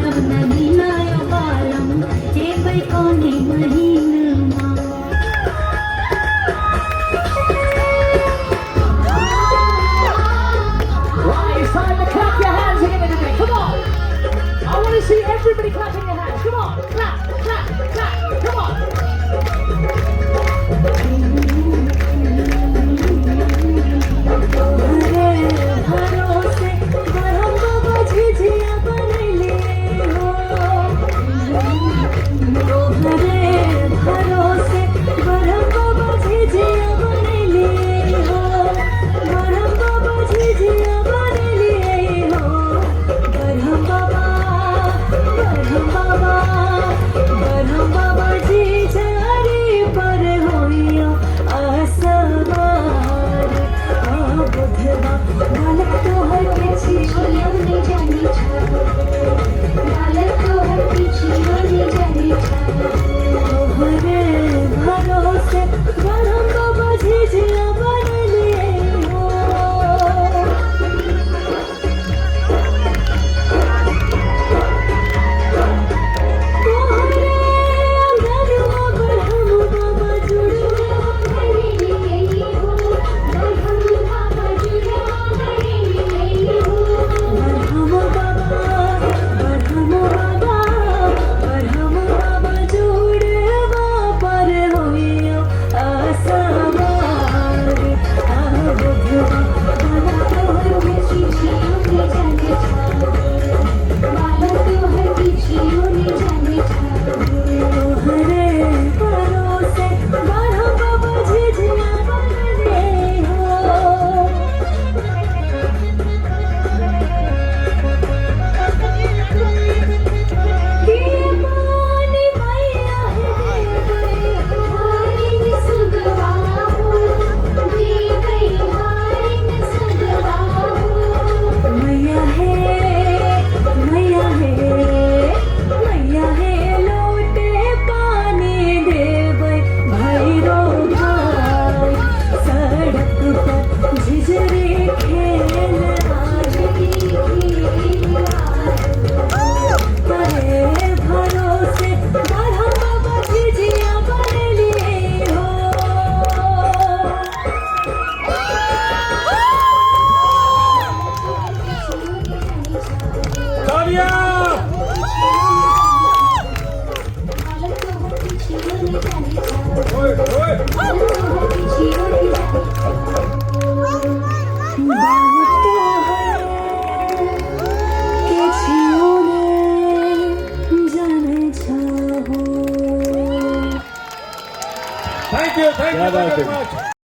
डालब नगीना यो बालम एबै कोने महीनमा। Right, it's time to clap your hands again, everybody. Come on. I want to see everybody clapping their hands. Come on. Clap, clap, clap. Come on. तोहरे भरोसे बरहम बाबा झिझिया बनैले हो। तोहरे भरोसे बरहम बाबा झिझिया बनैले हो। बरहम बाबा झिझिया बनैले हो। बरहम बाबा, बरहम बाबा, बरहम बाबा झिझरी पर होइया असवार। आ बुधवा बालक तोहर किछियो नहि जानै छौ। बालक तोहर किछियो नहि जानै छौ। तोहरे भरोसे बरहम बाबा झिझिया बनैले हो। तोहरे अंगनवा बरहम बाबा जुड़वा भरेलियै हो। बरहम बाबा जुड़वा भरेलियै हो। बरहम बाबा, बरहम बाबा, बरहम बाबा जुड़वा पर होइयो असवार। आ बुधवा बालक तोहर किछियो नहि जानै छौ। बालक तोहर किछियो नहि जानै छौ। तोहरे भरोसे बरहम बाबा झिझिया बनले हो। के पानी मैया हे देबै हारिन सुगवा हो। देबै हारिन सुगवा हो। मैया हे, मैया हे, मैया हे लोटे पानी देबै भैरो भाई। सड़क पर झिझरी खेल तोहरे भरोसे बरहम बाबा झिझिया बनलिए हो। तालियां! ओए ओए! बालक तोहर किछियो नहि जानै छौ। Thank you, thank you क्या बात very है। much.